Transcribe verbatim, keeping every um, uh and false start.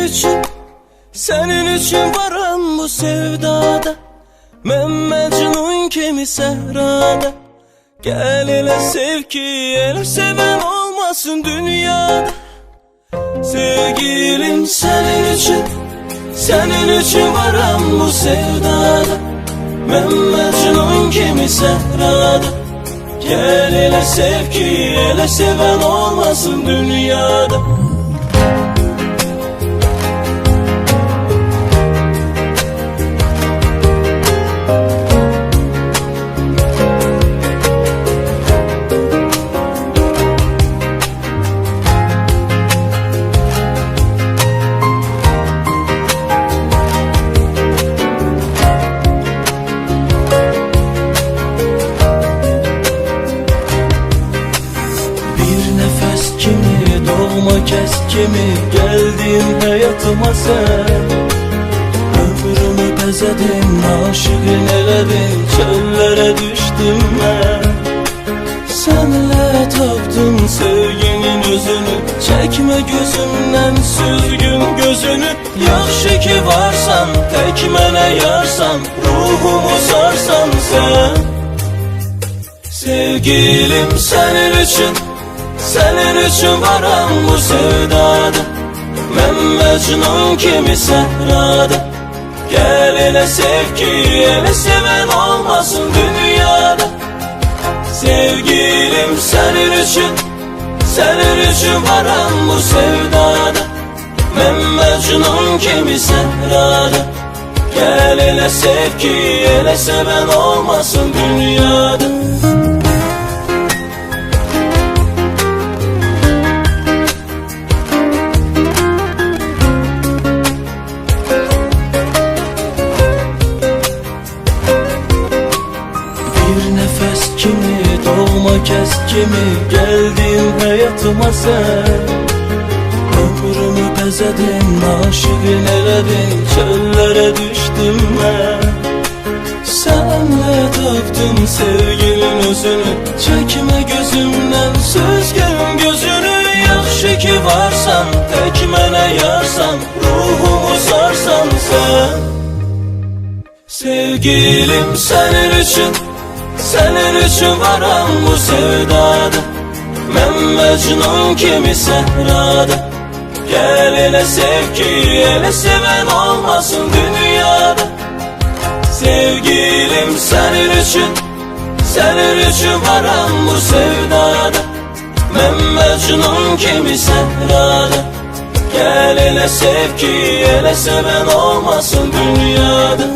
اوچون، سنین اوچون وارام بو سئودادا. من مجنون کیمی صحرادا. گل ائله سئو کی، ائله سئون اولماسین دونیادا. سئوگیلیم، سنین اوچون، سنین اوچون وارام بو سئودادا. من مجنون کیمی صحرادا. گل ائله سئو کی، ائله سئون اولماسین دونیادا. بیر نفس کیمی، دوغما کس کیمی گلدین حیاتیما سن. عؤمرومو بزه‌دین، عاشیقین ائله‌دین، چؤللره دوشدوم من. سنله تاپدیم سئوگینین اؤزونو، چکمه گؤزومدن سوزگون گؤزونو. یاخشی کی وارسان، تک منه یارسان، روحومو سارسان سن. سئوگیلیم، سنین اوچون، سنین اوچون وارام بو سئودادا. من مجنون کیمی صحرادا. گل ائله سئو کی، ائله سئون اولماسین دونیادا. سئوگیلیم، سنین اوچون، سنین اوچون وارام بو سئودادا. من مجنون کیمی صحرادا. گل ائله سئو کی، ائله سئون اولماسین دونیادا. بیر نفس کیمی، دوغما کس کیمی گلدین حیاتیما سن. عؤمرومو بزه‌دین، عاشیقین ائله‌دین، چؤللره دوشدوم من. سنله تاپدیم سئوگینین اؤزونو، چکمه گؤزومدن سوزگون گؤزونو. یاخشی کی وارسان، تک منه یارسان، روحومو سارسان سن. سئوگیلیم، سنین اوچون، سنین اوچون وارام بو سئودادا. من مجنون کیمی صحرادا. گل ائله سئو کی، ائله سئون اولماسین دونیادا. سئوگیلیم، سنین اوچون، سنین اوچون وارام بو سئودادا. من مجنون کیمی صحرادا. گل ائله سئو کی، ائله سئون اولماسین دونیادا.